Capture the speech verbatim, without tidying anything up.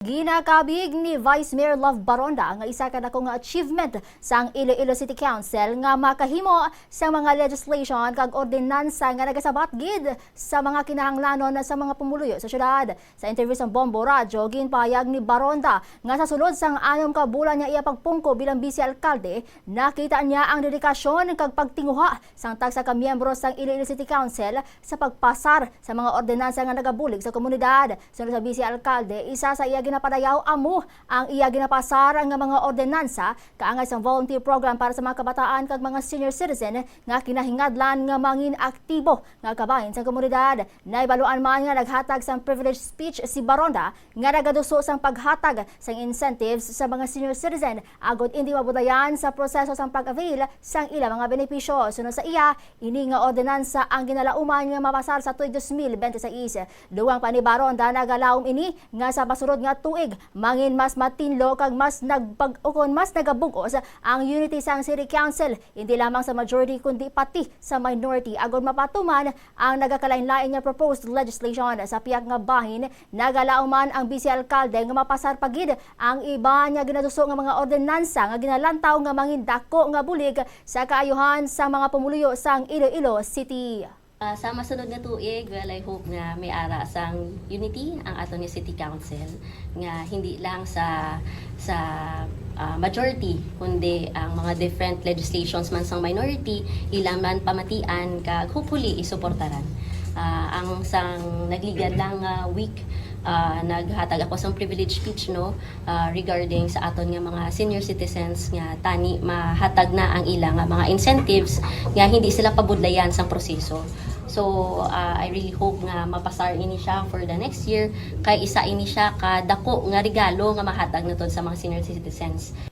Ginakabig ni Vice Mayor Love Baronda nga isa ka dako nga achievement sang Iloilo City Council nga makahimo sa mga legislation kag ordinansa nga nagasabat gid sa mga kinahanglanon sa mga pumuluyo sa syudad. Sa interview sa Bombo Radyo, ginpahayag ni Baronda nga sa sulod sang anom ka bulan nga iya pagpungko bilang vice alkalde, nakita niya ang dedikasyon kag pagtinguha sang tagsa ka miyembro sang Iloilo City Council sa pagpasar sa mga ordinansa nga nagabulig sa komunidad. Sunod sa vice alkalde, isa sa iya ginapadayaw amo ang iya ginapasar nga mga ordinansa kaangay sang volunteer program para sa mga kabataan kag mga senior citizen nga kinahingadlan nga mangin aktibo nga kabahin sa komunidad. Nahibaluan man nga naghatag sang privilege speech si Baronda nga nagaduso sang paghatag sang incentives sa mga senior citizen agod indi mabudlayan sa proseso sang pag-avail sang ila mga benepisyo. Sunod sa iya, ini nga ordinansa ang ginalauman nga mapasar sa tuig dos mil bente seis. Dugang pa ni Baronda, nagalaom ini nga sa pasunod nga tuig mangin mas matinlo kag mas nagpag-, ukon mas nagabug-os ang unity sang City Council, hindi lamang sa majority kundi pati sa minority, agod mapatuman ang nagakalain-lain nga proposed legislation. Sa pihak nga bahin, nagalaom man ang vice alkalde nga mapasar pa gid ang iban nga ginaduso nga mga ordinansa nga ginalantaw nga mangin dako nga bulig sa kaayuhan sa mga pumuluyo sang Iloilo City. Ah, sa masunod nga tuig, well, I hope nga may ara sang unity ang aton nga City Council, nga hindi lang sa, sa, ah, majority, kundi ang mga different legislations man sang minority, ila man pamatian kag hopefully isuportaran. Ah, ang sang nagligad lang nga week, ah, naghatag ako sang privilege speech, no, ah, regarding sa aton nga mga senior citizens nga tani mahatag na ang ila nga mga incentives nga hindi sila pabudlayan sang proseso. So, ah, I really hope nga mapasar ini siya for the next year, kay isa ini siya ka dako nga regalo nga mahatag naton sa mga senior citizens.